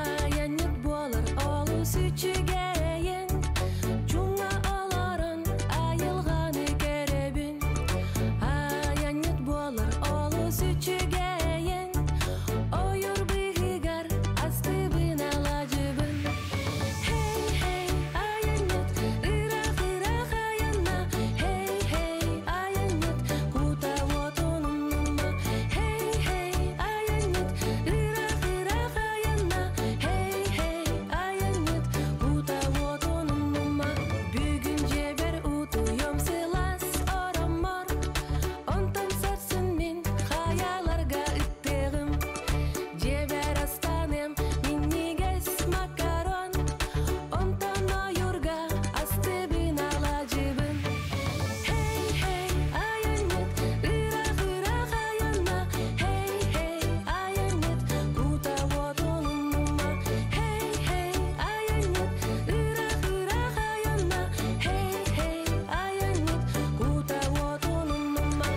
Айанньыт буолар олус үчүгэйин, Чуҥҥа олорон айылҕаны көрөбүн. Айанньыт буолар олус үчүгэйин, Ойуур быыһыгар астыбын алаадьыбын. Hey, hey, айанньыт, ыраах-ыраах айанна. Hey, hey, айанньыт, кута уотун умнума. Hey, hey, айанньыт, ыраах-ыраах айанна. Hey, hey, айанньыт, кута уотун умнума. Бүгүн дьиэбэр утуйуом сылаас ороммор. Онтон сарсын мин хайаларга ыттыаҕым. Дьиэбэр астаныам минньигэс макарон. Онтон ойуурга астыбын алаадьыбын. Hey, hey, айанньыт, ыраах-ыраах айанна. Hey, hey, айанньыт, кута уотун умнума. Hey, hey, айанньыт, ыраах-ыраах айанна. Hey, hey, айанньыт, кута уотун умнума.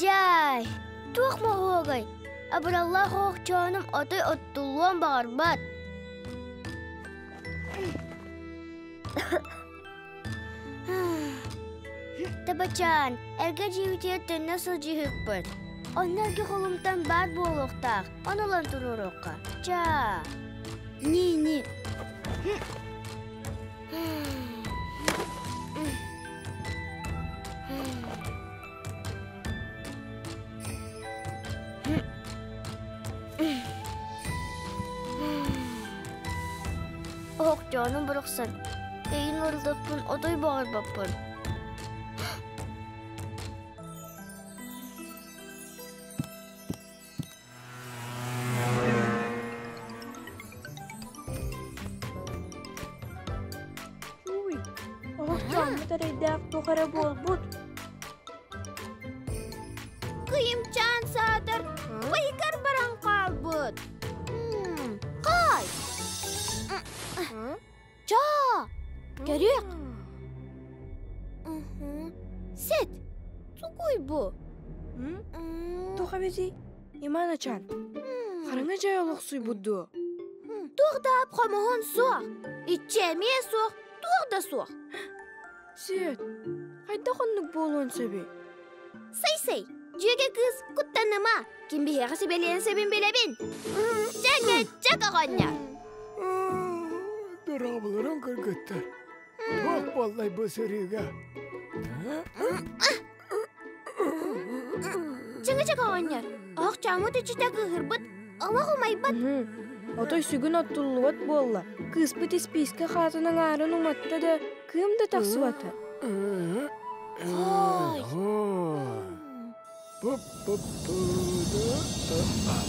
Дьай, туох моһуогай? Абыраллаах оһохчоонум отой оттуллуон баҕарбат. Табачаан, эргэ дьиэбитигэр төннө сылдьыһыкпыт. Онно эргэ холумтан баар буолуохтаах, ону ылан туруоруохха. Чаа. Ни-ни. Оһохтоонум барахсан, эйин уларытаппын отой баҕарбаппын. Уй, оһохтооммут эрэйдээх туох эрэ буолбут. Кыйымчаан саатар байыкар баран хаалбыт. Хай! Чаа! Көрүөх! Сет! Тугуй бу? Туох эбитий? Иманачан, хараҥа дьай олохсуйбут дуо? Туох да хомуһун суох, иччи эмиэ суох, туох да суох. Сет, хайдах оннук буолуон сөбүй? Сай-сай, дьүөгэ кыыс куттаныма, ким биһиэхэ сибэлиэн сөбүн билэбин. Чэҥэ чэк оҕонньор. Дорооболорун кыргыттар. Туох буоллай бу сырыыга? Чэҥэ-чэк оҕонньор, оһох чоомут иччитэ кыыһырбыт, олох умайбат. Отой сүгүн оттуллубат буолла. Кыыспыт испиискэ хаатын аҥаарын уматта да, кыым да тахсыбата.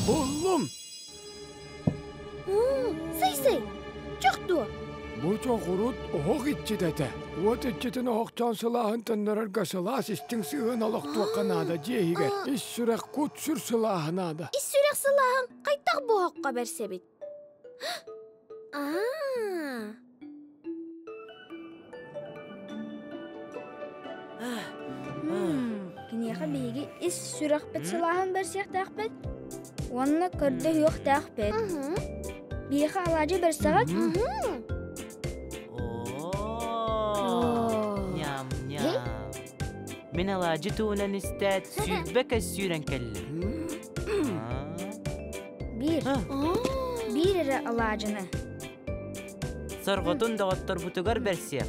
Буллум! Сый-сый, чох дуо? Бу чоҕурут оһох иччитэ этэ. Уот иччитин оһохтоон сылааһын төннөрөргө сылаас истиҥ сыһыан олохтуохха наада дьиэ иһигэр. Ис сүрэх кут-сүр сылааһа наада. Ис сүрэх сылааһын хайдах бу оһоххо бэрсэбит? Аа. Киниэхэ биһиги ис сүрэхпит сылааһын бэрсиэхтээхпит уонна көрдөһүөхтээхпит. Биһиэхэ алаадьы бэрсэҕит? Оо, ням. Мин алаадьы туһунан истээт, 20 көс сүүрэн кэллим. Биир. Биир эрэ алаадьыны. Сорҕотун доҕотторбутугар бэрсиэх.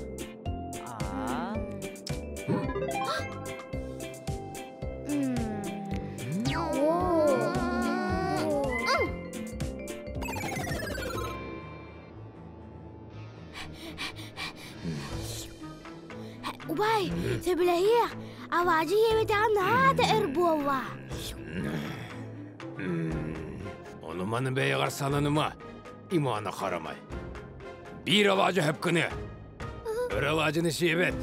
Убай, сөбүлэһиэх, алаадьы ийэбитэҕэ наһаа да өр буолла. Ону-маны бэйэҕэр сананыма, Имана харамай. Биир алаадьы хөпкүнү. Өр алаадьыны сиэбэт.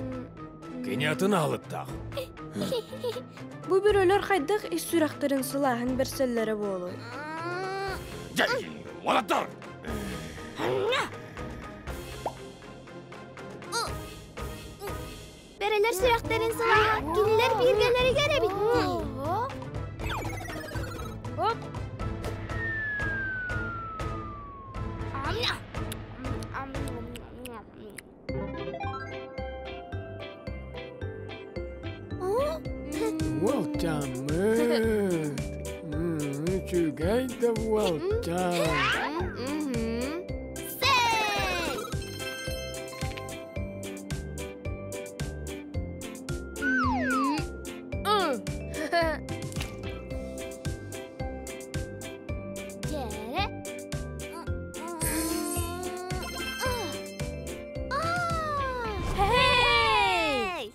Кини атын аһылыктаах. Бу бөрөлөр хайдах ис сүрэхтэрин сылааһын бэрсэллэрэ буолуой? Дьэ, уолаттар! Бөрөлөр сүрэхтэрин сылааһа кинилэр бииргэлэригэр эбит дии. Оп! Уолчааммыт. Үчүгэй да уолчаан. Hey!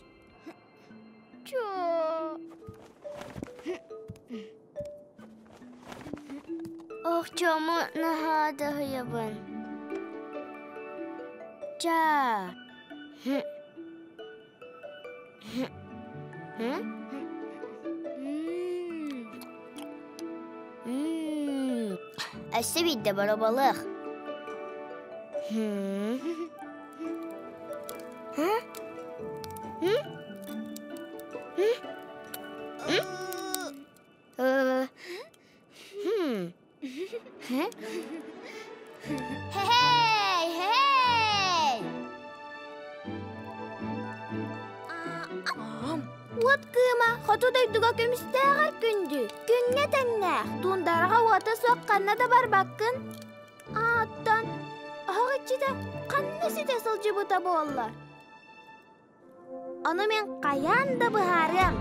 Охчому наһаа даһыйабын. Ча. Өссө биирдэ боробалыах. Hey, hey! Уот кыыма хоту дойдуга көмүстээҕэр күндү, күҥҥэ тэҥнээх, туундараҕа уота суох ханна да барбаккын. Ааттан, оһох иччитэ ханна ситэ сылдьыбыта буолла? Ону мин хайаан да быһаарыам.